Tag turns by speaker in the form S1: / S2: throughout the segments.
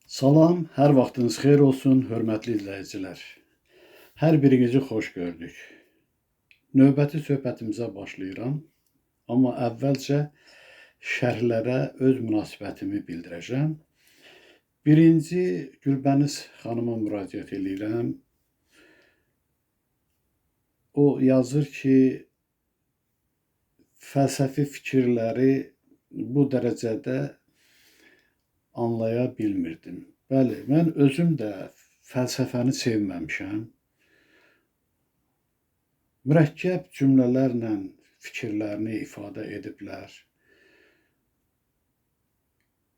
S1: Salam, hər vaxtınız xeyir olsun, hörmətli izləyicilər. Hər birinizi xoş gördük. Növbəti söhbətimizə başlayıram. Amma əvvəlcə şərhlərə öz münasibətimi bildirəcəm. Birinci, Gülbəniz xanıma müraciət eləyirəm. O yazır ki, fəlsəfi fikirləri bu dərəcədə anlaya bilmirdim. Bəli, mən özüm də fəlsəfəni sevməmişəm. Mürəkkəb cümlələrlə fikirlərini ifadə ediblər.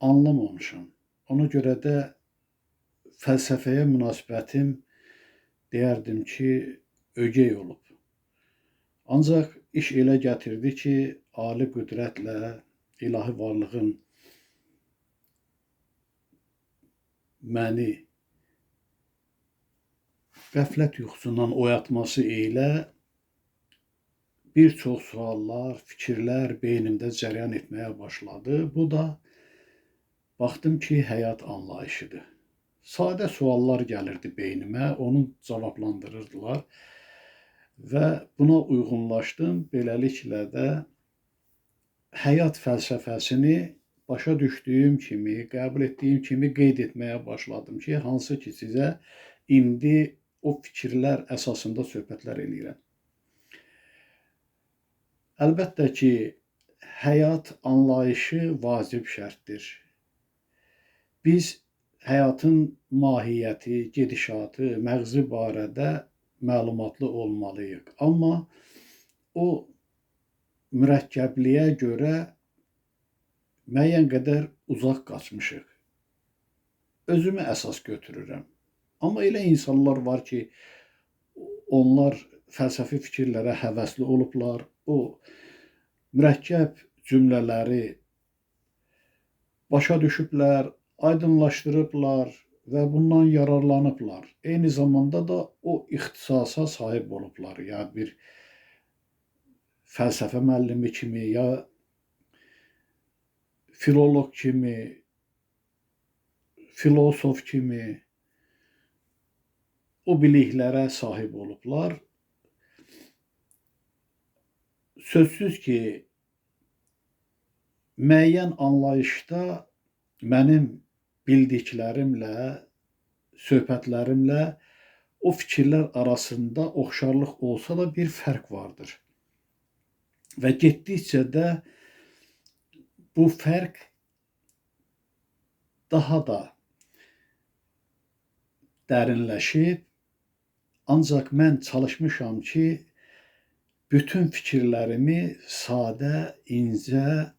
S1: Anlamamışam. Ona görə də fəlsəfəyə münasibətim deyərdim ki, ögey olub. Ancaq iş elə gətirdi ki, ali qüdrətlə ilahi varlığın məni qəflət yuxusundan oyatması ilə bir çox suallar, fikirlər beynimdə cərəyan etməyə başladı. Bu da baxdım ki, həyat anlayışıdır. Sadə suallar gəlirdi beynimə, onu cavablandırırdılar və buna uyğunlaşdım. Beləliklə də həyat fəlsəfəsini başa düşdüyüm kimi, qəbul etdiyim kimi qeyd etməyə başladım ki, hansı ki sizə indi o fikirlər əsasında söhbətlər eləyirəm. Əlbəttə ki, həyat anlayışı vacib şərtdir. Biz həyatın mahiyyəti, gedişatı, məğzi barədə məlumatlı olmalıyıq. Amma o mürəkkəbliyə görə müəyyən qədər uzaq qaçmışıq. Özümü əsas götürürəm. Amma elə insanlar var ki, onlar fəlsəfi fikirlərə həvəsli olublar. O mürəkkəb cümlələri başa düşüblər, aydınlaşdırıblar və bundan yararlanıblar. Eyni zamanda da o ixtisasa sahib olublar. Ya bir fəlsəfə müəllimi kimi, ya filoloq kimi, filosof kimi o biliklərə sahib olublar. Sözsüz ki, müəyyən anlayışda mənim bildiklərimlə, söhbətlərimlə o fikirlər arasında oxşarlıq olsa da bir fərq vardır. Və getdikcə də bu fərq daha da dərinləşib, ancaq mən çalışmışam ki, bütün fikirlərimi sadə, incə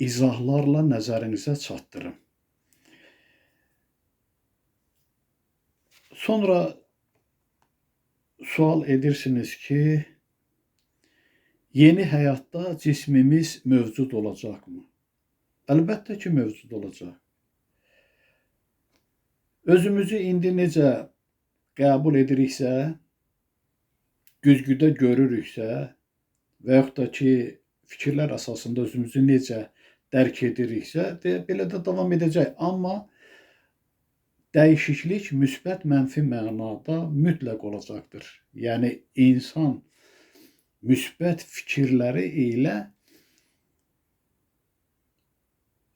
S1: izahlarla nəzərinizə çatdırım. Sonra sual edirsiniz ki, yeni həyatda cismimiz mövcud olacaqmı? Əlbəttə ki, mövcud olacaq. Özümüzü indi necə qəbul ediriksə, güzgüdə görürüksə və yaxud da ki, fikirlər əsasında özümüzü necə dərk ediriksə, belə də davam edəcək. Amma dəyişiklik müsbət, mənfi mənada mütləq olacaqdır. Yəni, insan müsbət fikirləri ilə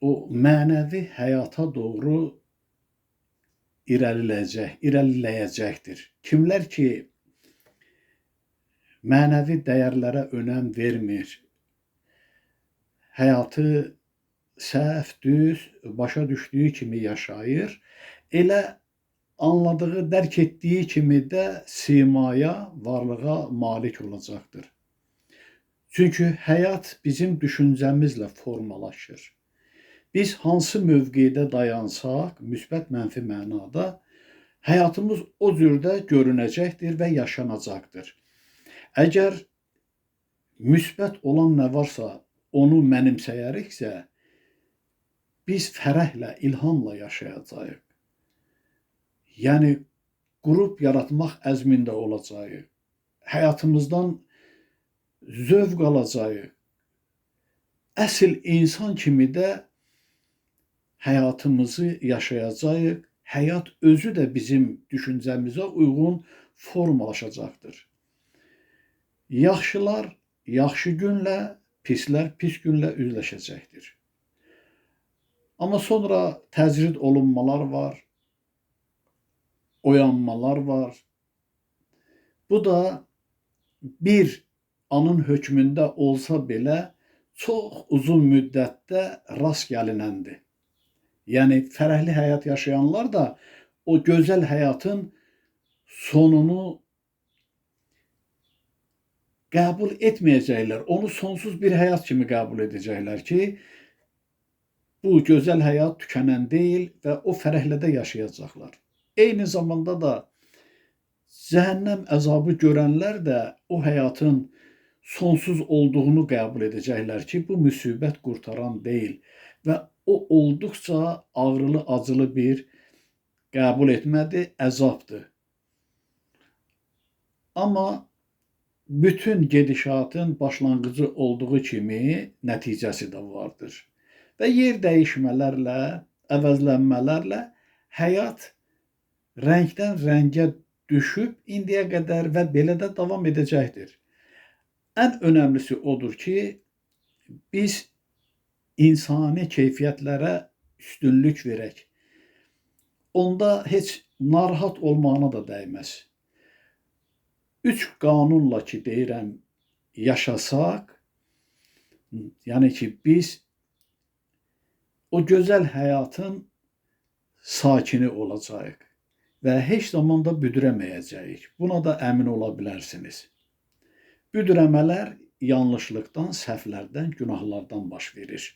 S1: o mənəvi həyata doğru irəliləyəcəkdir. Kimlər ki, mənəvi dəyərlərə önəm vermir, həyatı səhv, düz, başa düşdüyü kimi yaşayır, elə anladığı, dərk etdiyi kimi də simaya, varlığa malik olacaqdır. Çünki həyat bizim düşüncəmizlə formalaşır. Biz hansı mövqedə dayansaq, müsbət, mənfi mənada, həyatımız o cürdə görünəcəkdir və yaşanacaqdır. Əgər müsbət olan nə varsa, onu mənimsəyəriksə, biz fərəhlə, ilhamla yaşayacağıq. Yəni, qrup yaratmaq əzmində olacağıq. Həyatımızdan zövq alacağıq. Əsl insan kimi də həyatımızı yaşayacağıq. Həyat özü də bizim düşüncəmizə uyğun formalaşacaqdır. Yaxşılar yaxşı günlə, pislər pis günlə üzləşəcəkdir. Amma sonra təcrid olunmalar var, oyanmalar var. Bu da bir anın hökmündə olsa belə çox uzun müddətdə rast gəlinəndir. Yəni fərəhli həyat yaşayanlar da o gözəl həyatın sonunu qəbul etməyəcəklər. Onu sonsuz bir həyat kimi qəbul edəcəklər ki, bu gözəl həyat tükənən deyil və o fərəhlə də yaşayacaqlar. Eyni zamanda da cəhənnəm əzabı görənlər də o həyatın sonsuz olduğunu qəbul edəcəklər ki, bu müsibət qurtaran deyil və o olduqca ağrılı, acılı bir qəbul etmədir, əzabdır. Amma bütün gedişatın başlanğıcı olduğu kimi nəticəsi də vardır. Və yer dəyişmələrlə, əvəzlənmələrlə həyat rəngdən rəngə düşüb indiyə qədər və belə də davam edəcəkdir. Ən önəmlisi odur ki, biz insani keyfiyyətlərə üstünlük verək. Onda heç narahat olmağına da dəyməz. Üç qanunla ki, deyirəm, yaşasaq, yəni ki, biz o gözəl həyatın sakini olacağıq və heç zaman da büdrəməyəcəyik. Buna da əmin ola bilərsiniz. Büdrəmələr yanlışlıqdan, səhvlərdən, günahlardan baş verir.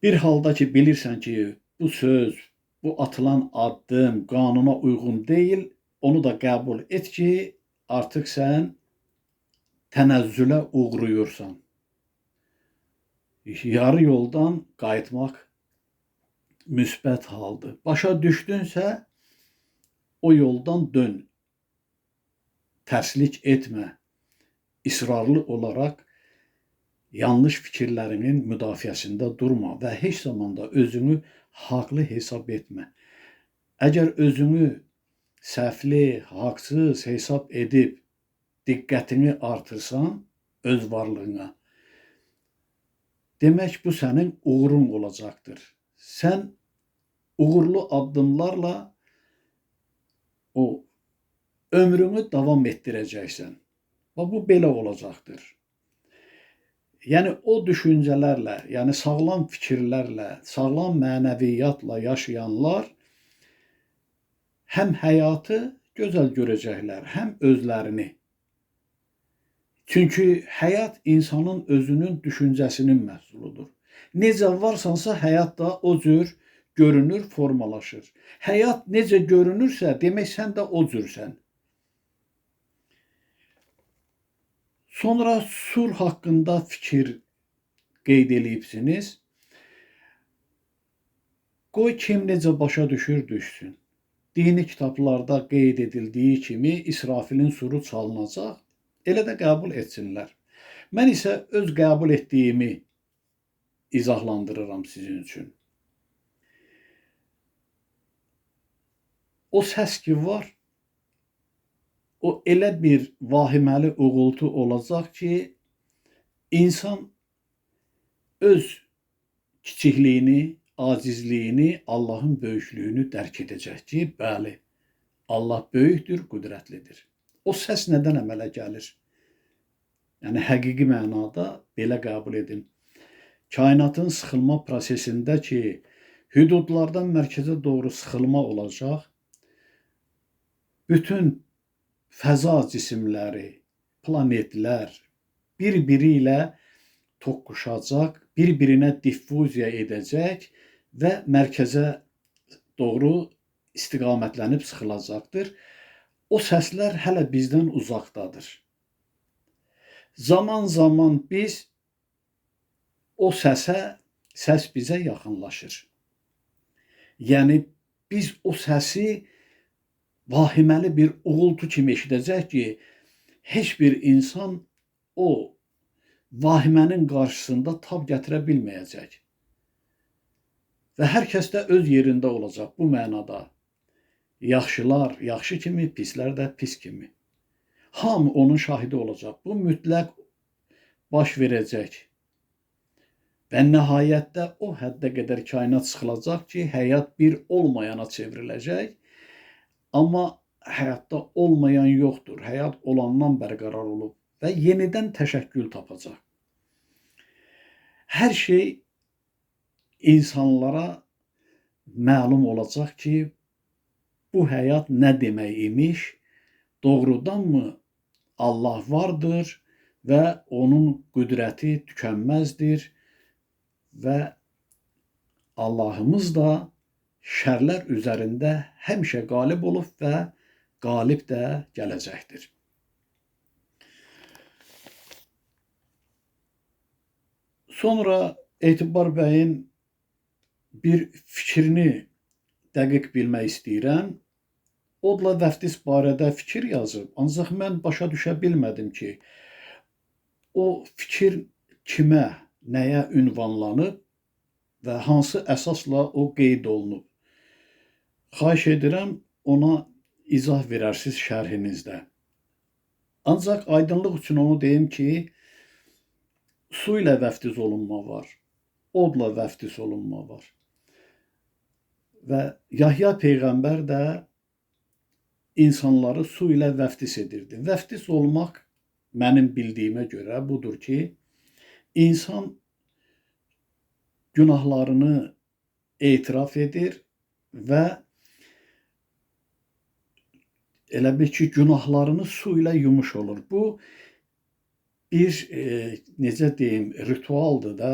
S1: Bir halda ki, bilirsən ki, bu söz, bu atılan addım qanuna uyğun deyil, onu da qəbul et ki, artıq sən tənəzzülə uğrayırsan. Yarı yoldan qayıtmaq müsbət haldır. Başa düşdünsə, o yoldan dön. Tərslik etmə. İsrarlı olaraq yanlış fikirlərinin müdafiəsində durma və heç zaman da özünü haqlı hesab etmə. Əgər özünü səhvli, haqsız hesab edib diqqətini artırsan öz varlığına, demək bu sənin uğurun olacaqdır. Sən uğurlu addımlarla o ömrünü davam etdirəcəksən. Və bu belə olacaqdır. Yəni o düşüncələrlə, yəni sağlam fikirlərlə, sağlam mənəviyyatla yaşayanlar həm həyatı gözəl görəcəklər, həm özlərini. Çünki həyat insanın özünün düşüncəsinin məhsuludur. Necə varsansa həyat da o cür görünür, formalaşır. Həyat necə görünürsə, demək sən də o cürsən. Sonra sur haqqında fikir qeyd eləyibsiniz. Qoy kim necə başa düşür, düşsün. Dini kitablarda qeyd edildiyi kimi İsrafilin suru çalınacaq. Elə də qəbul etsinlər. Mən isə öz qəbul etdiyimi izahlandırıram sizin üçün. O səs ki var, o elə bir vahiməli uğultu olacaq ki, insan öz kiçikliyini, acizliyini, Allahın böyüklüyünü dərk edəcək ki, bəli, Allah böyükdür, qüdrətlidir. O səs nədən əmələ gəlir? Yəni, həqiqi mənada belə qəbul edin. Kainatın sıxılma prosesində ki, hüdudlardan mərkəzə doğru sıxılma olacaq, bütün fəza cisimləri, planetlər bir-biri ilə toqquşacaq, bir-birinə diffuziya edəcək və mərkəzə doğru istiqamətlənib sıxılacaqdır. O səslər hələ bizdən uzaqdadır. Zaman-zaman biz o səsə, səs bizə yaxınlaşır. Yəni, biz o səsi vahiməli bir uğultu kimi eşidəcək ki, heç bir insan o vahimənin qarşısında tab gətirə bilməyəcək. Və hər kəs də öz yerində olacaq bu mənada. Yaxşılar yaxşı kimi, pislər də pis kimi. Hamı onun şahidi olacaq. Bu mütləq baş verəcək. Və nəhayətdə o həddə qədər kainat sıxılacaq ki, həyat bir olmayana çevriləcək. Amma həyatda olmayan yoxdur. Həyat olandan bərqərar olub və yenidən təşəkkül tapacaq. Hər şey insanlara məlum olacaq ki, bu həyat nə demək imiş, doğrudanmı Allah vardır və onun qüdrəti tükənməzdir və Allahımız da şərlər üzərində həmişə qalib olub və qalib də gələcəkdir. Sonra Etibar bəyin bir fikrini dəqiq bilmək istəyirəm. Odla vəftis barədə fikir yazıb, ancaq mən başa düşə bilmədim ki, o fikir kimə, nəyə ünvanlanıb və hansı əsasla o qeyd olunub. Xahiş edirəm, ona izah verərsiz şərhinizdə. Ancaq aydınlıq üçün onu deyim ki, su ilə vəftiz olunma var, odla vəftiz olunma var. Və Yahya Peyğəmbər də insanları su ilə vəftis edirdi. Vəftis olmaq mənim bildiyimə görə budur ki, insan günahlarını etiraf edir və elə bil ki, günahlarını su ilə yumuş olur. Bu bir, necə deyim, ritualdır da,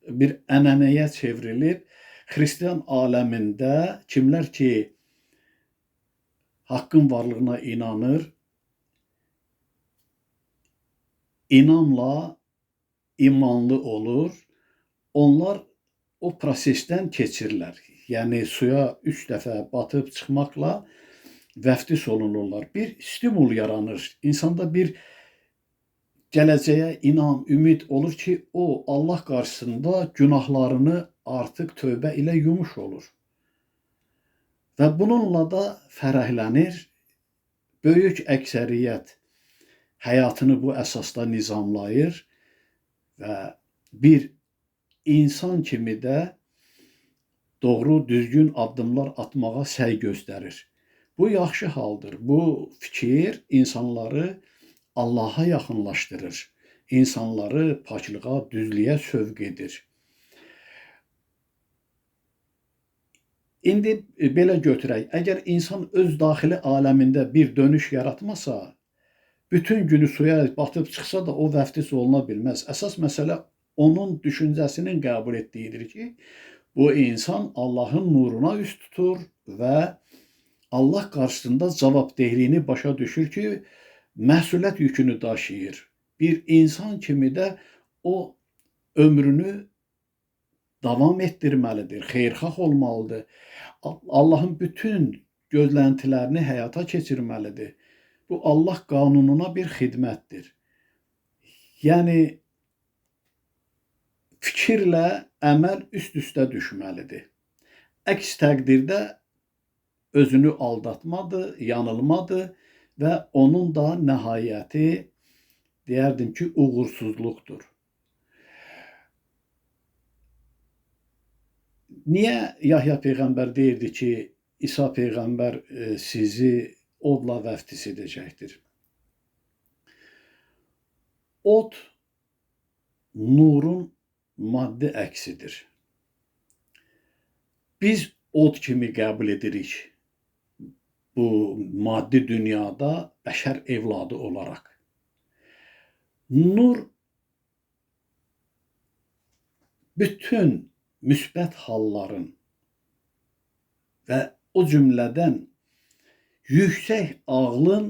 S1: bir ənənəyə çevrilib. Xristian aləmində kimlər ki, haqqın varlığına inanır, inamla imanlı olur, onlar o prosesdən keçirlər. Yəni, suya 3 dəfə batıb çıxmaqla vəftis olunurlar. Bir stimul yaranır. İnsanda bir gələcəyə inam, ümid olur ki, o Allah qarşısında günahlarını artıq tövbə ilə yumuş olur. Və bununla da fərəhlənir. Böyük əksəriyyət həyatını bu əsasda nizamlayır və bir insan kimi də doğru, düzgün addımlar atmağa səy göstərir. Bu yaxşı haldır. Bu fikir insanları Allaha yaxınlaşdırır. İnsanları paklığa, düzlüyə sövq edir. İndi belə götürək. Əgər insan öz daxili aləmində bir dönüş yaratmasa, bütün günü suya batıb çıxsa da o vəftis oluna bilməz. Əsas məsələ onun düşüncəsinin qəbul etdiyidir ki, bu insan Allahın nuruna üst tutur və Allah qarşısında cavabdehliyini başa düşür ki, məsuliyyət yükünü daşıyır. Bir insan kimi də o ömrünü davam etdirməlidir, xeyirxah olmalıdır. Allahın bütün gözləntilərini həyata keçirməlidir. Bu, Allah qanununa bir xidmətdir. Yəni, fikirlə əməl üst-üstə düşməlidir. Əks təqdirdə özünü aldatmadır, yanılmadır və onun da nəhayəti, deyərdim ki, uğursuzluqdur. Niyə Yahya Peyğəmbər deyirdi ki, İsa Peyğəmbər sizi odla vəftis edəcəkdir? Od nurun maddi əksidir. Biz od kimi qəbul edirik bu maddi dünyada bəşər evladı olaraq. Nur bütün müsbət halların və o cümlədən yüksək ağlın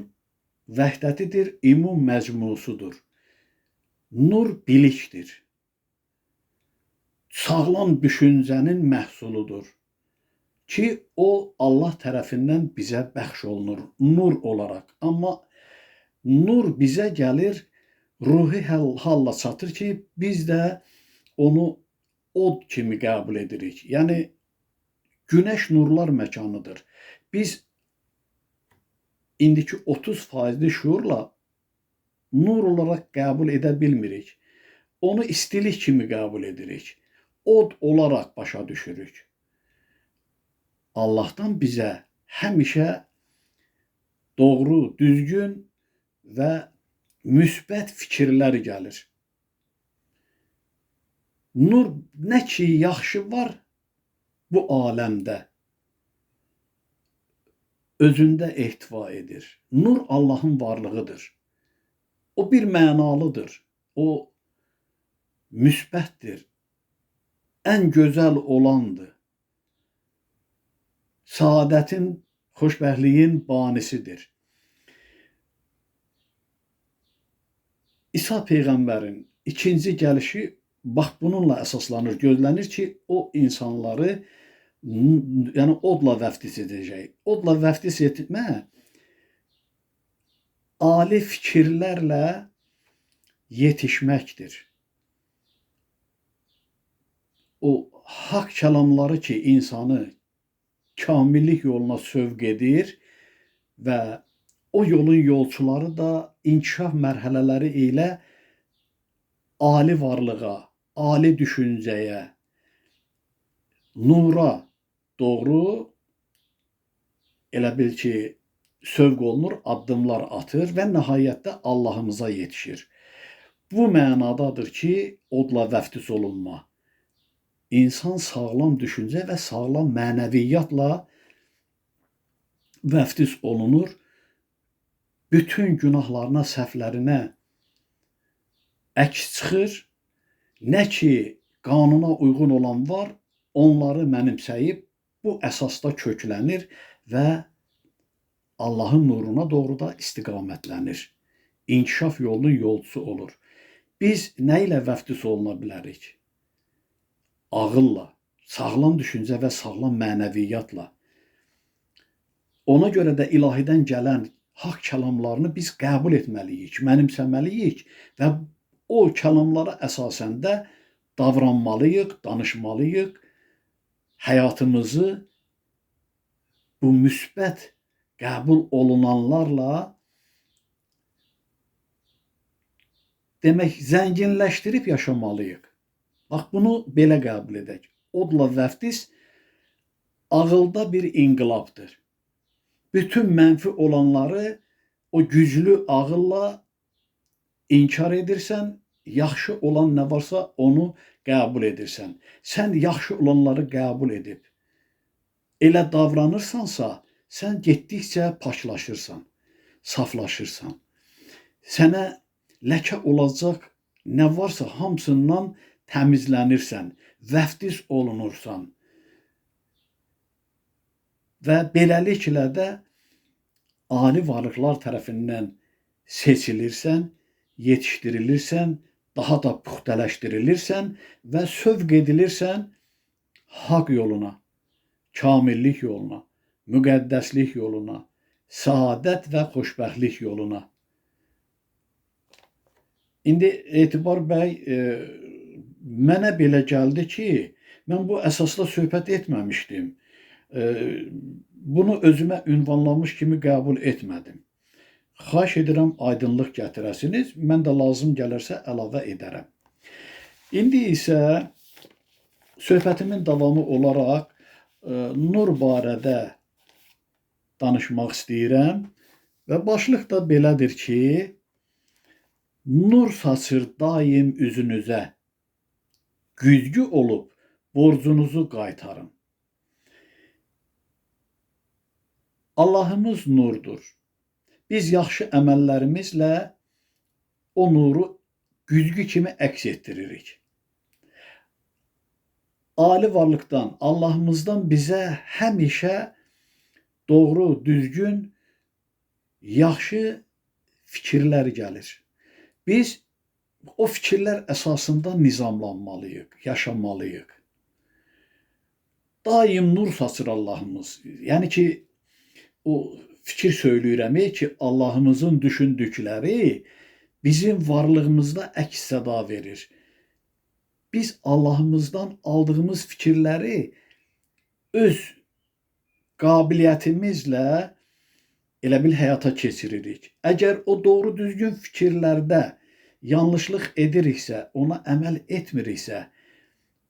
S1: vəhdətidir, ümum məcmusudur. Nur bilikdir. Sağlam düşüncənin məhsuludur ki, o Allah tərəfindən bizə bəxş olunur nur olaraq. Amma nur bizə gəlir, ruhi halla çatır ki, biz də onu od kimi qəbul edirik. Yəni, günəş nurlar məkanıdır. Biz indiki 30%-li şuurla nur olaraq qəbul edə bilmirik. Onu istilik kimi qəbul edirik. Od olaraq başa düşürük. Allahdan bizə həmişə doğru, düzgün və müsbət fikirlər gəlir. Nur nə ki yaxşı var bu aləmdə, özündə ehtiva edir. Nur Allahın varlığıdır. O bir mənalıdır. O müsbətdir. Ən gözəl olandır. Saadətin, xoşbəxtliyin banisidir. İsa Peyğəmbərin ikinci gəlişi bax bununla əsaslanır. Gözlənir ki, o insanları, yəni odla vəftis edəcək. Odla vəftis etmə ali fikirlərlə yetişməkdir. O haqq kəlamları ki, insanı kamillik yoluna sövq edir və o yolun yolçuları da inkişaf mərhələləri ilə ali varlığa, ali düşüncəyə, nura doğru elə bil ki, sövq olunur, addımlar atır və nəhayətdə Allahımıza yetişir. Bu mənadadır ki, odla vəftis olunma. İnsan sağlam düşüncə və sağlam mənəviyyatla vəftis olunur. Bütün günahlarına, səhvlərinə əks çıxır. Nə ki qanuna uyğun olan var, onları mənimsəyib bu əsasda köklənir və Allahın nuruna doğru da istiqamətlənir. İnkişaf yolunun yolçusu olur. Biz nə ilə vəftis oluna bilərik? Ağılla, sağlam düşüncə və sağlam mənəviyyatla. Ona görə də ilahidən gələn haqq kəlamlarını biz qəbul etməliyik, mənimsəməliyik və o kəlamlara əsasən də davranmalıyıq, danışmalıyıq. Həyatımızı bu müsbət qəbul olunanlarla demək, zənginləşdirib yaşamalıyıq. Bax, bunu belə qəbul edək. Odla vəftis ağılda bir inqilabdır. Bütün mənfi olanları o güclü ağılla inkar edirsən, yaxşı olan nə varsa onu qəbul edirsən. Sən yaxşı olanları qəbul edib elə davranırsansa, sən getdikcə paklaşırsan, saflaşırsan. Sənə ləkə olacaq nə varsa hamısından təmizlənirsən, vəftis olunursan. Və beləliklə də ali varlıqlar tərəfindən seçilirsən, yetişdirilirsən, daha da puxtələşdirilirsən və sövq edilirsən haqq yoluna, kamillik yoluna, müqəddəslik yoluna, saadət və xoşbəxtlik yoluna. İndi Etibar bəy, mənə belə gəldi ki, mən bu əsasda söhbət etməmişdim. Bunu özümə ünvanlamış kimi qəbul etmədim. Xahiş edirəm, aydınlıq gətirəsiniz. Mən də lazım gələrsə əlavə edərəm. İndi isə söhbətimin davamı olaraq nur barədə danışmaq istəyirəm və başlıq da belədir ki, nur saçır daim üzünüzə, güzgü olub borcunuzu qaytarın. Allahımız nurdur. Biz yaxşı əməllərimizlə o nuru güzgü kimi əks etdiririk. Ali varlıqdan, Allahımızdan bizə həmişə doğru, düzgün, yaxşı fikirlər gəlir. Biz o fikirlər əsasında nizamlanmalıyıq, yaşamalıyıq. Daim nur saçır Allahımız. Yəni ki, o fikir söyləyirəm ki, Allahımızın düşündükləri bizim varlığımızda əks səda verir. Biz Allahımızdan aldığımız fikirləri öz qabiliyyətimizlə elə bil həyata keçiririk. Əgər o doğru düzgün fikirlərdə yanlışlıq ediriksə, ona əməl etmiriksə,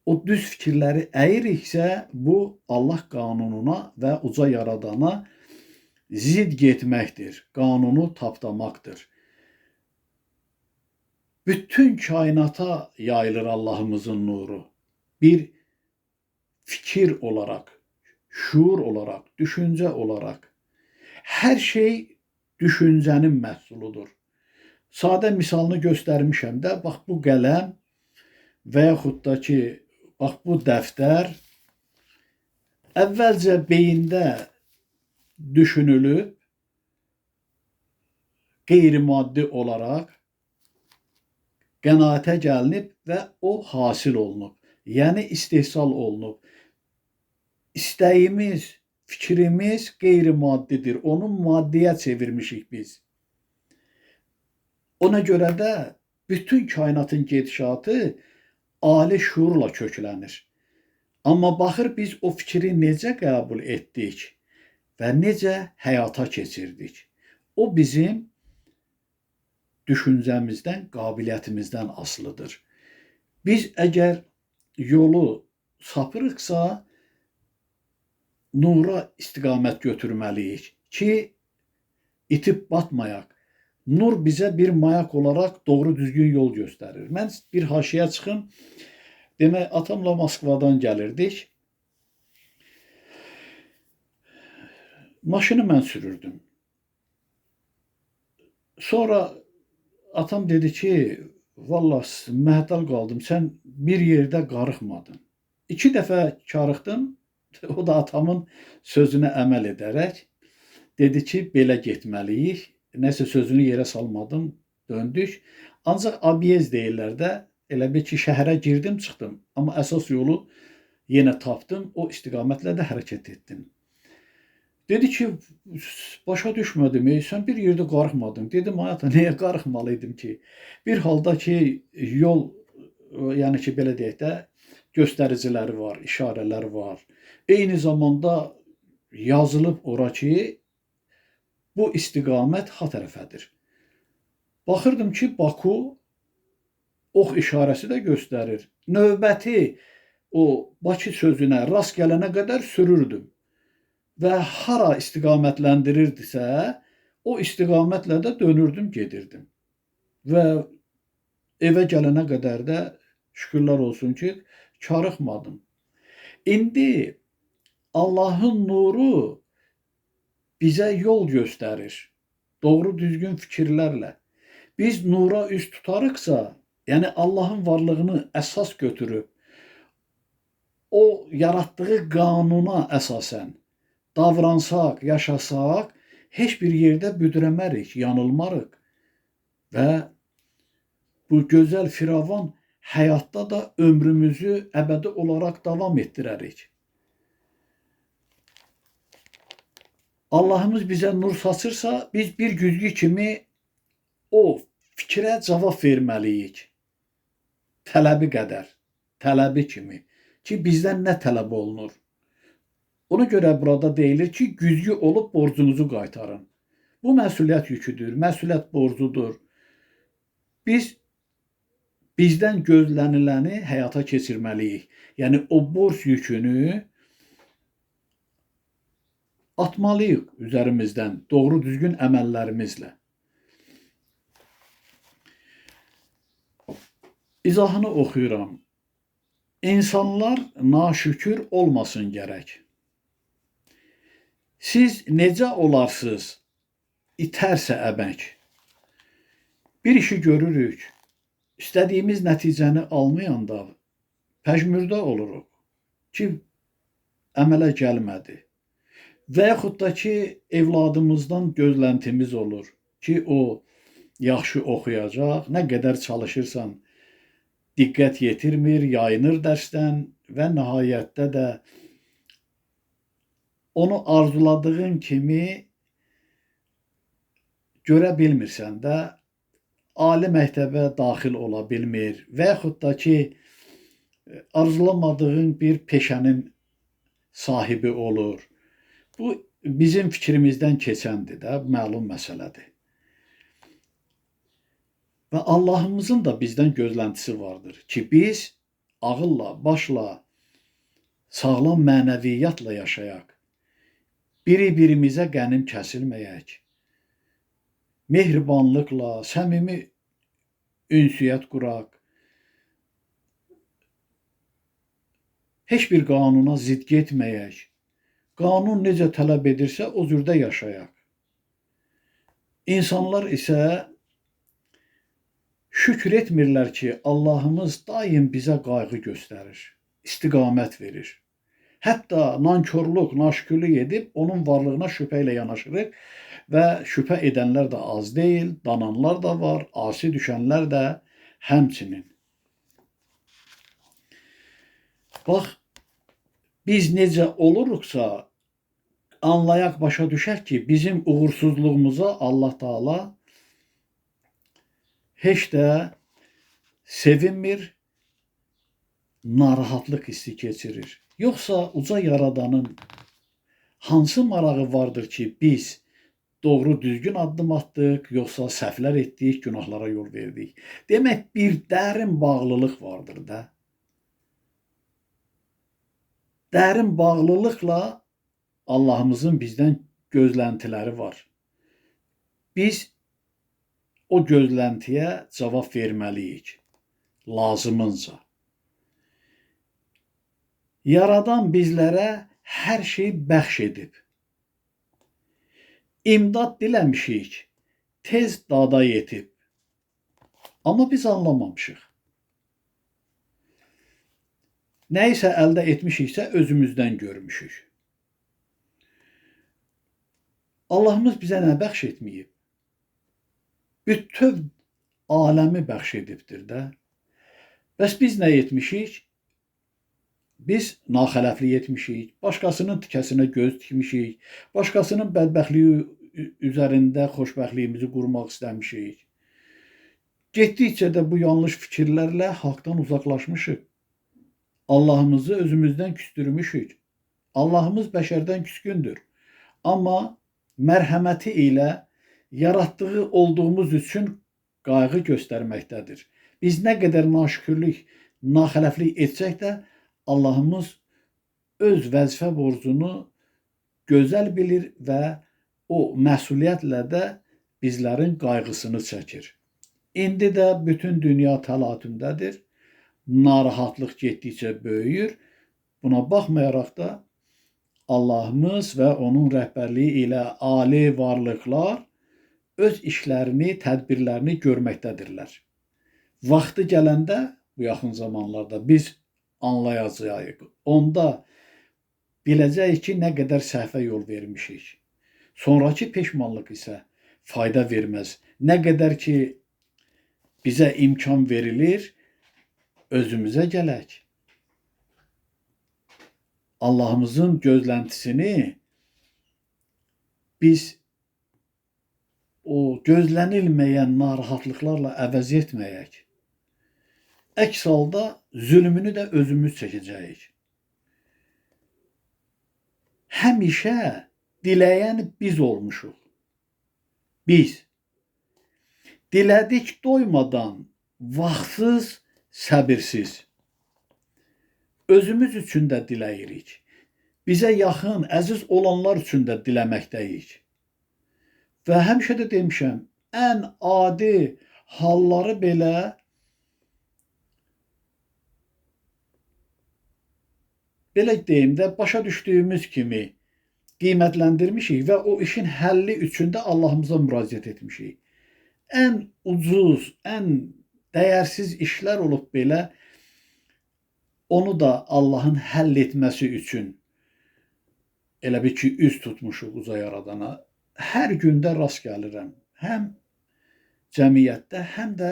S1: o düz fikirləri əyiriksə, bu Allah qanununa və uca yaradana zid getməkdir, qanunu tapdamaqdır. Bütün kainata yayılır Allahımızın nuru. Bir fikir olaraq, şuur olaraq, düşüncə olaraq. Hər şey düşüncənin məhsuludur. Sadə misalını göstərmişəm də, bax bu qələm və yaxud da ki, bax bu dəftər əvvəlcə beyində düşünülüb, qeyri-maddi olaraq qənaətə gəlinib və o hasil olunub. Yəni istehsal olunub. İstəyimiz, fikrimiz qeyri-maddidir. Onu maddiyə çevirmişik biz. Ona görə də bütün kainatın gedişatı ali şuurla köklənir. Amma baxır biz o fikri necə qəbul etdik və necə həyata keçirdik. O bizim düşüncəmizdən, qabiliyyətimizdən asılıdır. Biz əgər yolu sapırıqsa, nura istiqamət götürməliyik ki, itib batmayaq. Nur bizə bir mayak olaraq doğru düzgün yol göstərir. Mən bir haşiyə çıxım. Demək, atamla Moskvadan gəlirdik. Maşını mən sürürdüm. Sonra atam dedi ki, vallah məhdəl qaldım, sən bir yerdə qarıxmadın. 2 dəfə karıxdım. O da atamın sözünə əməl edərək dedi ki, belə getməliyik. Nəsə sözünü yerə salmadım, döndük. Ancaq abiyez deyirlər də, elə bil ki, şəhərə girdim, çıxdım. Amma əsas yolu yenə tapdım, o istiqamətlə də hərəkət etdim. Dedi ki, başa düşmədim, sən bir yerdə qarıxmadın. Dedim, ay ata, nəyə qarıxmalı idim ki? Bir halda ki, yol, yəni ki, belə deyək də, göstəriciləri var, işarələr var. Eyni zamanda yazılıb ora ki, bu istiqamət ha tərəfədir. Baxırdım ki, Baku ox işarəsi də göstərir. Növbəti o Bakı sözünə rast gələnə qədər sürürdüm. Və hara istiqamətləndirirdisə, o istiqamətlə də dönürdüm, gedirdim. Və evə gələnə qədər də şükürlər olsun ki, karıxmadım. İndi Allahın nuru bizə yol göstərir. Doğru düzgün fikirlərlə. Biz nura üz tutarıqsa, yəni Allahın varlığını əsas götürüb, o yaratdığı qanuna əsasən davransaq, yaşasaq, heç bir yerdə büdrəmərik, yanılmarıq və bu gözəl firavan həyatda da ömrümüzü əbədi olaraq davam etdirərik. Allahımız bizə nur saçırsa, biz bir güzgü kimi o fikrə cavab verməliyik. Tələbi qədər, tələbi kimi ki, bizdən nə tələb olunur? Ona görə burada deyilir ki, güzgü olub borcunuzu qaytarın. Bu məsuliyyət yüküdür, məsuliyyət borcudur. Biz bizdən gözləniləni həyata keçirməliyik. Yəni o borc yükünü atmalıyıq üzərimizdən doğru düzgün əməllərimizlə. İzahını oxuyuram. İnsanlar naşükür olmasın gərək. Siz necə olarsınız itərsə əmək? Bir işi görürük, istədiyimiz nəticəni almayanda pəjmürdə oluruq ki, əmələ gəlmədi. Və yaxud da ki, evladımızdan gözləntimiz olur ki, o yaxşı oxuyacaq, nə qədər çalışırsan, diqqət yetirmir, yayınır dərsdən və nəhayətdə də onu arzuladığın kimi görə bilmirsən də, ali məktəbə daxil ola bilmir və yaxud da ki, arzulamadığın bir peşənin sahibi olur. Bu bizim fikrimizdən keçəndir də, məlum məsələdir. Və Allahımızın da bizdən gözləntisi vardır ki, biz ağılla, başla, sağlam mənəviyyatla yaşayaq. Biri-birimizə qənim kəsilməyək. Mehribanlıqla, səmimi ünsiyyət quraq. Heç bir qanuna zidd getməyək. Qanun necə tələb edirsə, o cürdə yaşayaq. İnsanlar isə şükür etmirlər ki, Allahımız daim bizə qayğı göstərir, istiqamət verir. Hətta nankorluq, naşükürlük edib onun varlığına şübhə ilə yanaşırıq və şübhə edənlər də az deyil, dananlar da var, asi düşənlər də həmçinin. Bax, biz necə oluruqsa, anlayaq, başa düşək ki, bizim uğursuzluğumuza Allah Taala heç də sevinmir, narahatlıq hissi keçirir. Yoxsa uca Yaradanın hansı marağı vardır ki, biz doğru düzgün addım atdıq, yoxsa səhvlər etdik, günahlara yol verdik? Demək, bir dərin bağlılıq vardır da. Dərin bağlılıqla Allahımızın bizdən gözləntiləri var. Biz o gözləntiyə cavab verməliyik, lazımınca. Yaradan bizlərə hər şeyi bəxş edib. İmdad diləmişik, tez dada yetib. Amma biz anlamamışıq. Nəyisə əldə etmişiksə özümüzdən görmüşük. Allahımız bizə nə bəxş etməyib? Bütöv aləmi bəxş edibdir də. Bəs biz nə etmişik? Biz naxələflik etmişik, başqasının tikəsinə göz tikmişik, başqasının bədbəxtliyi üzərində xoşbəxtliyimizi qurmaq istəmişik. Getdikcə də bu yanlış fikirlərlə haqdan uzaqlaşmışıq. Allahımızı özümüzdən küstürmüşük. Allahımız bəşərdən küskündür. Amma mərhəməti ilə yaratdığı olduğumuz üçün qayğı göstərməkdədir. Biz nə qədər naşükürlük, naxələflik etsək də Allahımız öz vəzifə borcunu gözəl bilir və o məsuliyyətlə də bizlərin qayğısını çəkir. İndi də bütün dünya təlatümdədir. Narahatlıq getdikcə böyüyür. Buna baxmayaraq da Allahımız və onun rəhbərliyi ilə ali varlıqlar öz işlərini, tədbirlərini görməkdədirlər. Vaxtı gələndə, bu yaxın zamanlarda biz anlayacağıq. Onda biləcəyik ki, nə qədər səhvə yol vermişik. Sonrakı peşmanlıq isə fayda verməz. Nə qədər ki, bizə imkan verilir, özümüzə gələk. Allahımızın gözləntisini biz o gözlənilməyən narahatlıqlarla əvəz etməyək. Əks halda zülmünü də özümüz çəkəcəyik. Həmişə diləyən biz olmuşuq. Biz dilədik doymadan, vaxtsız, səbirsiz. Özümüz üçün də diləyirik. Bizə yaxın, əziz olanlar üçün də diləməkdəyik. Və həmişə də demişəm, ən adi halları belə deyim də, başa düşdüyümüz kimi qiymətləndirmişik və o işin həlli üçün də Allahımıza müraciət etmişik. Ən ucuz, ən dəyərsiz işlər olub belə, onu da Allahın həll etməsi üçün elə bil ki, üz tutmuşuq uca Yaradana. Hər gündə rast gəlirəm. Həm cəmiyyətdə, həm də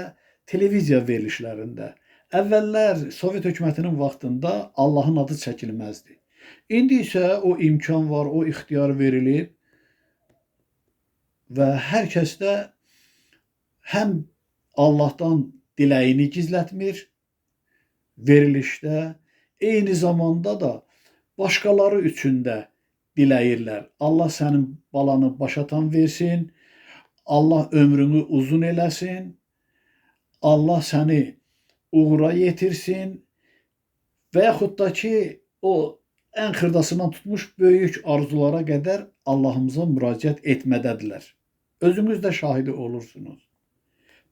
S1: televiziya verilişlərində. Əvvəllər Sovet hökumətinin vaxtında Allahın adı çəkilməzdi. İndi isə o imkan var, o ixtiyar verilib və hər kəs də həm Allahdan diləyini gizlətmir, verilişdə, eyni zamanda da başqaları üçün də diləyirlər. Allah sənin balanı başatan versin, Allah ömrünü uzun eləsin, Allah səni uğura yetirsin və yaxud da ki, o ən xırdasından tutmuş böyük arzulara qədər Allahımıza müraciət etmədədirlər. Özünüz də şahidi olursunuz.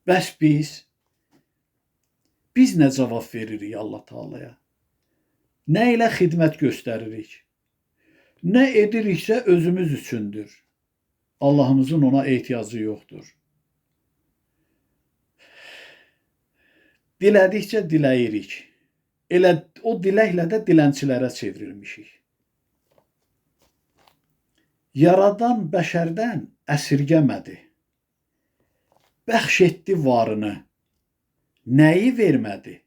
S1: Bəs biz nə cavab veririk Allah Taalaya? Nə ilə xidmət göstəririk? Nə ediriksə özümüz üçündür. Allahımızın ona ehtiyacı yoxdur. Dilədikcə diləyirik. Elə o diləklə də dilənçilərə çevrilmişik. Yaradan bəşərdən əsirgəmədi. Bəxş etdi varını. Nəyi vermədi?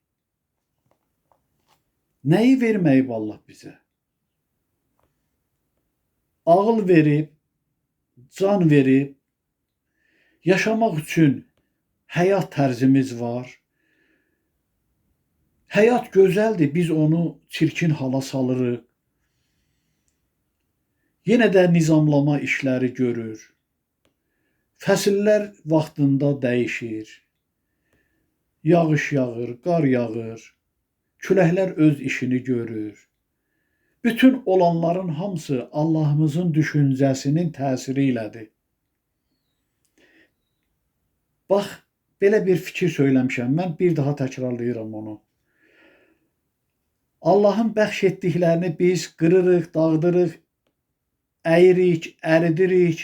S1: Nəyi verməyib Allah bizə? Ağıl verib, can verib, yaşamaq üçün həyat tərzimiz var. Həyat gözəldir, biz onu çirkin hala salırıq. Yenə də nizamlama işləri görür. Fəsillər vaxtında dəyişir. Yağış yağır, qar yağır. Küləklər öz işini görür. Bütün olanların hamısı Allahımızın düşüncəsinin təsiri ilədir. Bax, belə bir fikir söyləmişəm, mən bir daha təkrarlayıram onu. Allahın bəxş etdiklərini biz qırırıq, dağıdırıq, əyirik, əridirik,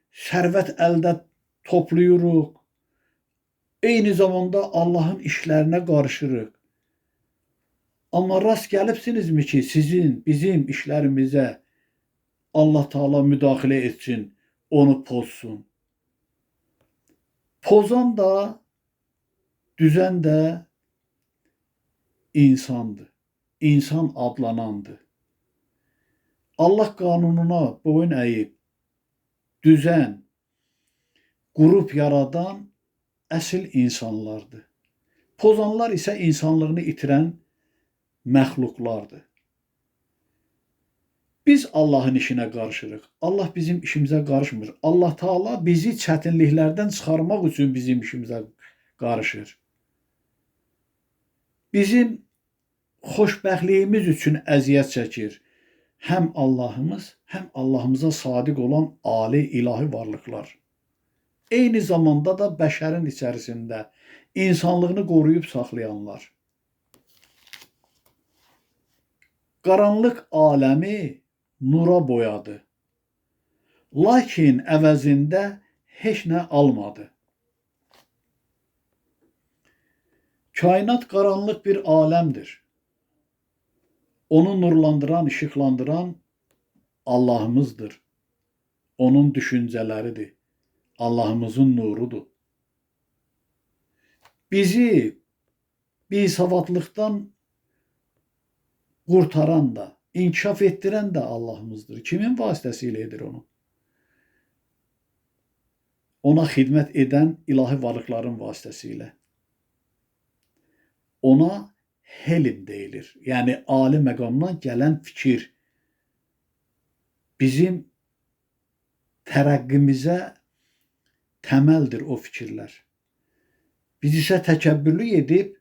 S1: sərvət əldə toplayırıq. Eyni zamanda Allahın işlərinə qarışırıq. Amma rast gəlibsinizmi ki, sizin, bizim işlərimizə Allah Taala müdaxilə etsin, onu pozsun. Pozan da, düzən də insandır. İnsan adlanandır. Allah qanununa boyun əyib, düzən, qrup yaradan əsl insanlardır. Pozanlar isə insanlığını itirən məxluqlardır. Biz Allahın işinə qarışırıq. Allah bizim işimizə qarışmır. Allah Taala bizi çətinliklərdən çıxarmaq üçün bizim işimizə qarışır. Bizim xoşbəxtliyimiz üçün əziyyət çəkir. Həm Allahımız, həm Allahımıza sadiq olan ali ilahi varlıqlar. Eyni zamanda da bəşərin içərisində insanlığını qoruyub saxlayanlar. Qaranlıq aləmi nura boyadı. Lakin əvəzində heç nə almadı. Kainat qaranlıq bir aləmdir. Onu nurlandıran, işıqlandıran Allahımızdır. Onun düşüncələridir. Allahımızın nurudur. Bizi bisavadlıqdan qurtaran da, inkişaf etdirən də Allahımızdır. Kimin vasitəsilə edir onu? Ona xidmət edən ilahi varlıqların vasitəsilə. Ona helm deyilir. Yəni ali məqamdan gələn fikir bizim tərəqqimizə təməldir o fikirlər. Biz isə təkəbbürlük edib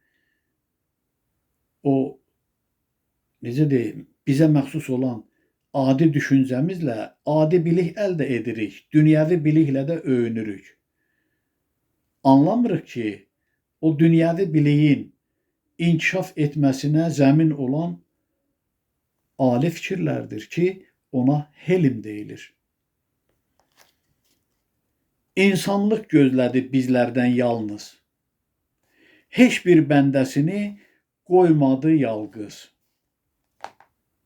S1: o, necə deyim, bizə məxsus olan adi düşüncəmizlə adi bilik əldə edirik. Dünyəvi biliklə də öyünürük. Anlamırıq ki, o dünyəvi biliyin inkişaf etməsinə zəmin olan ali fikirlərdir ki, ona helm deyilir. İnsanlıq gözlədi bizlərdən yalnız. Heç bir bəndəsini qoymadı yalqız.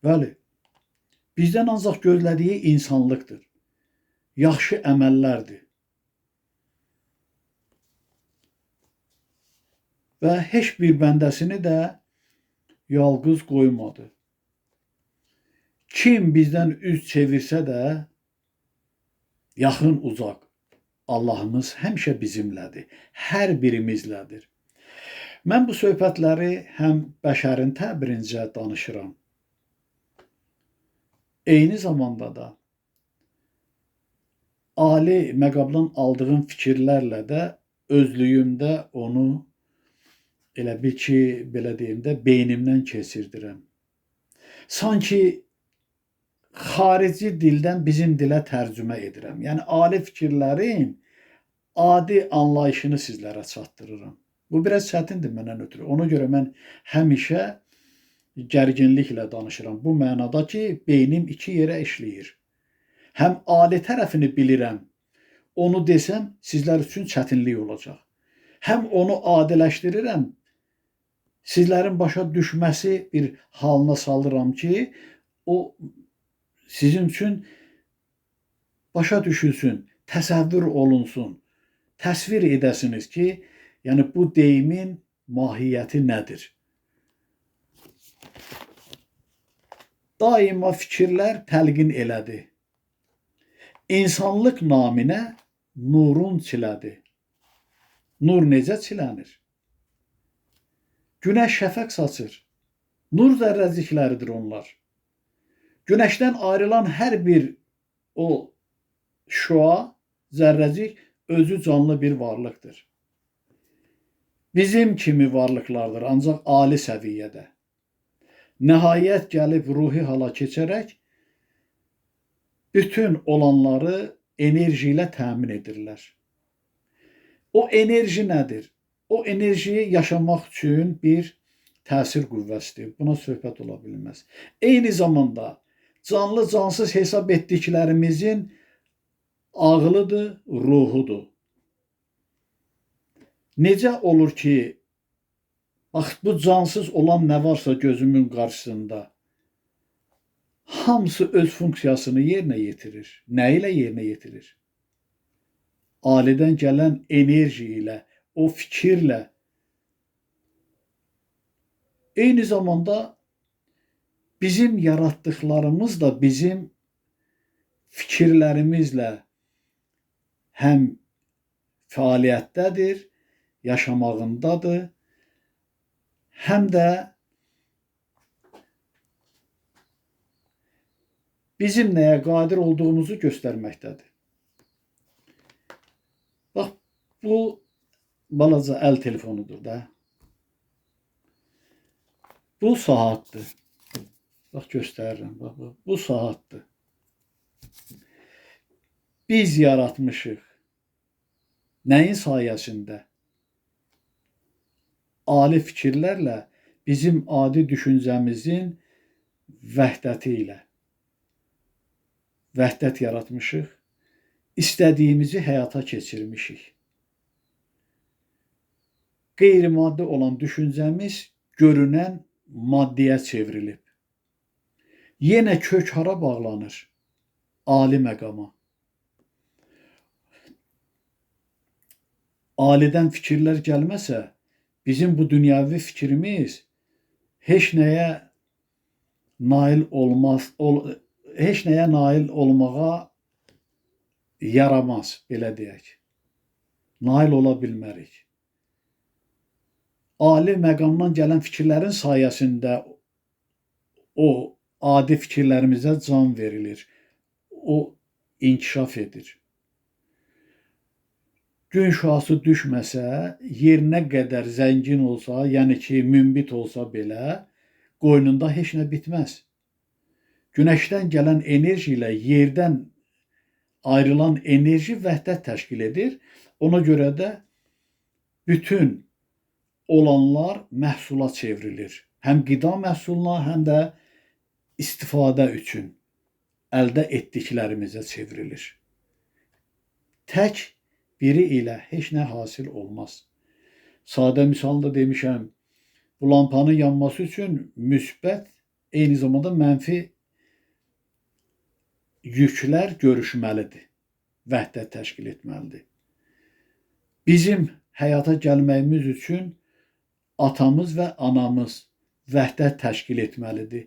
S1: Bəli, bizdən ancaq gözlədiyi insanlıqdır. Yaxşı əməllərdir. Və heç bir bəndəsini də yalqız qoymadı. Kim bizdən üz çevirsə də, yaxın uzaq, Allahımız həmişə bizimlədir. Hər birimizlədir. Mən bu söhbətləri həm bəşərin təbirincə danışıram. Eyni zamanda da ali məqamdan aldığım fikirlərlə də özlüyümdə onu elə bil ki, belə deyim də, beynimdən keçirdirəm. Sanki xarici dildən bizim dilə tərcümə edirəm. Yəni ali fikirlərin adi anlayışını sizlərə çatdırıram. Bu biraz çətindir məndən ötürü. Ona görə mən həmişə gərginliklə danışıram. Bu mənada ki, beynim iki yerə işləyir. Həm ali tərəfini bilirəm, onu desəm sizlər üçün çətinlik olacaq. Həm onu adiləşdirirəm, sizlərin başa düşməsi bir halına salıram ki, o sizin üçün başa düşülsün, təsəvvür olunsun, təsvir edəsiniz ki, yəni bu deyimin mahiyyəti nədir? Daima fikirlər təlqin elədi. İnsanlıq naminə nurun çilədi. Nur necə çilənir? Günəş şəfəq saçır. Nur zərrəcikləridir onlar. Günəşdən ayrılan hər bir o şüa, zərrəcik özü canlı bir varlıqdır. Bizim kimi varlıqlardır, ancaq ali səviyyədə. Nəhayət gəlib ruhi hala keçərək bütün olanları enerji ilə təmin edirlər. O enerji nədir? O enerji yaşamaq üçün bir təsir qüvvəsidir. Buna söhbət ola bilməz. Eyni zamanda canlı cansız hesab etdiklərimizin ağlıdır, ruhudur. Necə olur ki, bax bu cansız olan nə varsa gözümün qarşısında, hamısı öz funksiyasını yerinə yetirir. Nə ilə yerinə yetirir? Alidən gələn enerji ilə, o fikirlə. Eyni zamanda bizim yaratdıqlarımız da bizim fikirlərimizlə həm fəaliyyətdədir, yaşamağındadır, həm də bizim nəyə qadir olduğumuzu göstərməkdədir. Bax, bu balaca əl telefonudur da. Bu saatdır. Bax, göstərirəm. Bax, bu saatdır. Biz yaratmışıq. Nəyin sayəsində? Ali fikirlərlə, bizim adi düşüncəmizin vəhdəti ilə. Vəhdət yaratmışıq, istədiyimizi həyata keçirmişik. Qeyri-maddi olan düşüncəmiz görünən maddiyə çevrilib. Yenə kök hara bağlanır? Ali məqama. Alidən fikirlər gəlməsə, bizim bu dünyəvi fikrimiz heç nəyə nail olmaz, heç nəyə nail olmağa yaramaz, belə deyək. Nail ola bilmərik. Ali məqamdan gələn fikirlərin sayəsində o adi fikirlərimizə can verilir. O inkişaf edir. Gün şüası düşməsə, yer nə qədər zəngin olsa, yəni ki, münbit olsa belə, qoynunda heç nə bitməz. Günəşdən gələn enerji ilə yerdən ayrılan enerji vəhdət təşkil edir. Ona görə də bütün olanlar məhsula çevrilir. Həm qida məhsuluna, həm də istifadə üçün əldə etdiklərimizə çevrilir. Tək biri ilə heç nə hasil olmaz. Sadə misalında demişəm, bu lampanın yanması üçün müsbət, eyni zamanda mənfi yüklər görüşməlidir. Vəhdət təşkil etməlidir. Bizim həyata gəlməyimiz üçün atamız və anamız vəhdət təşkil etməlidir.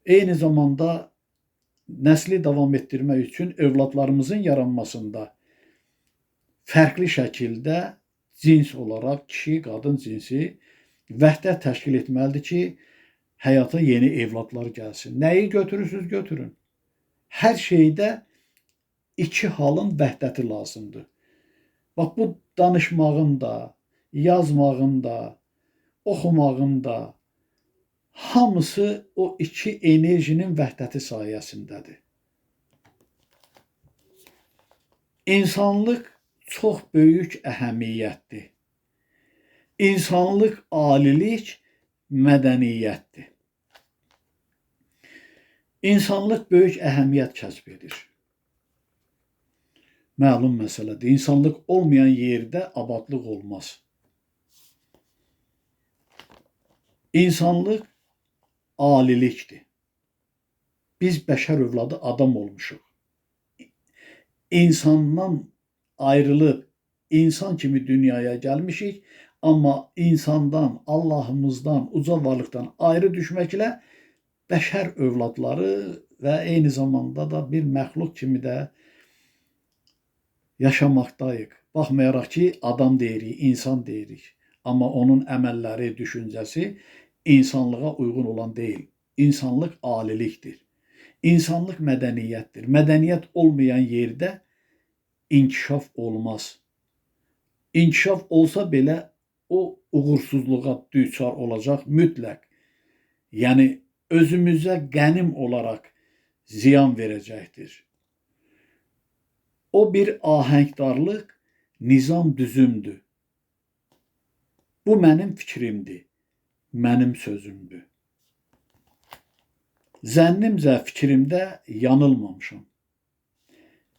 S1: Eyni zamanda nəsli davam etdirmək üçün övladlarımızın yaranmasında fərqli şəkildə Cins olaraq kişi, qadın cinsi vəhdət təşkil etməlidir ki, həyata yeni evladlar gəlsin. Nəyi götürürsünüz, götürün. Hər şeydə iki halın vəhdəti lazımdır. Bax, bu danışmağın da, yazmağın da, oxumağın da hamısı o iki enerjinin vəhdəti sayəsindədir. İnsanlıq çox böyük əhəmiyyətdir. İnsanlıq alilik, mədəniyyətdir. İnsanlıq böyük əhəmiyyət kəsb edir. Məlum məsələdir. İnsanlıq olmayan yerdə abadlıq olmaz. İnsanlıq alilikdir. Biz bəşər övladı adam olmuşuq. İnsandan ayrılıb insan kimi dünyaya gəlmişik, amma insandan, Allahımızdan, uca varlıqdan ayrı düşməklə bəşər övladları və eyni zamanda da bir məxluq kimi də yaşamaqdayıq. Baxmayaraq ki, adam deyirik, insan deyirik. Amma onun əməlləri, düşüncəsi insanlığa uyğun olan deyil. İnsanlıq alilikdir. İnsanlıq mədəniyyətdir. Mədəniyyət olmayan yerdə inkişaf olmaz. İnkişaf olsa belə o uğursuzluğa düçar olacaq mütləq. Yəni özümüzə qənim olaraq ziyan verəcəkdir. O bir ahəngdarlıq, nizam düzümdür. Bu mənim fikrimdir, mənim sözümdür. Zənnimcə fikrimdə yanılmamışam.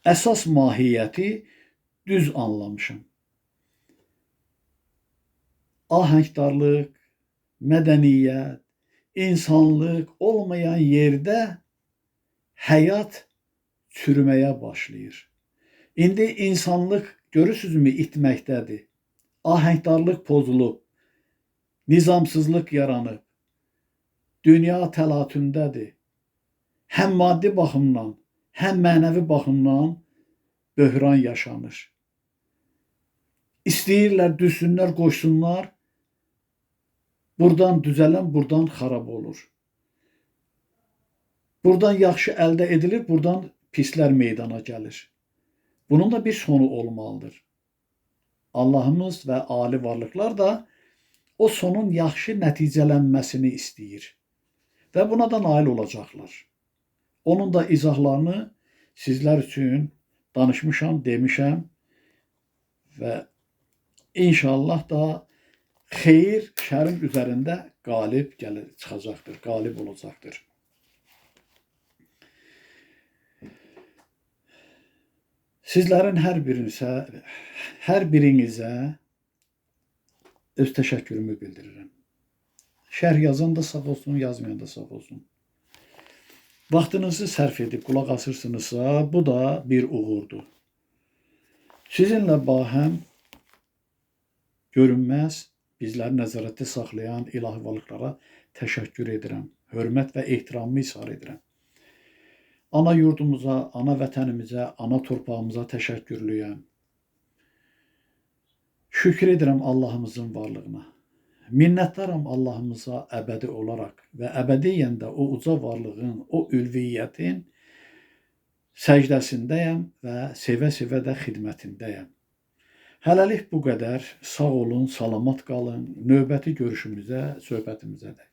S1: Əsas mahiyyəti düz anlamışam. Ahəngdarlıq, mədəniyyət, insanlıq olmayan yerdə həyat çürüməyə başlayır. İndi insanlıq görürsünüzmü itməkdədir. Ahəngdarlıq pozulub, nizamsızlıq yaranıb, dünya təlatümdədir. Həm maddi baxımdan, həm mənəvi baxımdan böhran yaşanır. İstəyirlər düzsünlər, qoşsunlar. Buradan düzələn, buradan xarab olur. Buradan yaxşı əldə edilir, buradan pislər meydana gəlir. Bunun da bir sonu olmalıdır. Allahımız və ali varlıqlar da o sonun yaxşı nəticələnməsini istəyir. Və buna da nail olacaqlar. Onun da izahlarını sizlər üçün danışmışam, demişəm və inşallah da xeyir şərin üzərində qalib gəlir, çıxacaqdır, qalib olacaqdır. Sizlərin hər birinizə öz təşəkkürümü bildirirəm. Şərh yazan da sağ olsun, yazmayan da sağ olsun. Vaxtınızı sərf edib qulaq asırsınızsa, bu da bir uğurdur. Sizinlə bahəm görünməz, bizləri nəzarətdə saxlayan ilahi varlıqlara təşəkkür edirəm. Hörmət və ehtiramımı izhar edirəm. Ana yurdumuza, ana vətənimizə, ana torpağımıza təşəkkürlüyəm. Şükür edirəm Allahımızın varlığına. Minnətdaram Allahımıza əbədi olaraq və əbədiyyən də o uca varlığın, o ülviyyətin səcdəsindəyəm və sevə-sevə də xidmətindəyəm. Hələlik bu qədər. Sağ olun, salamat qalın. Növbəti görüşümüzə, söhbətimizə dək.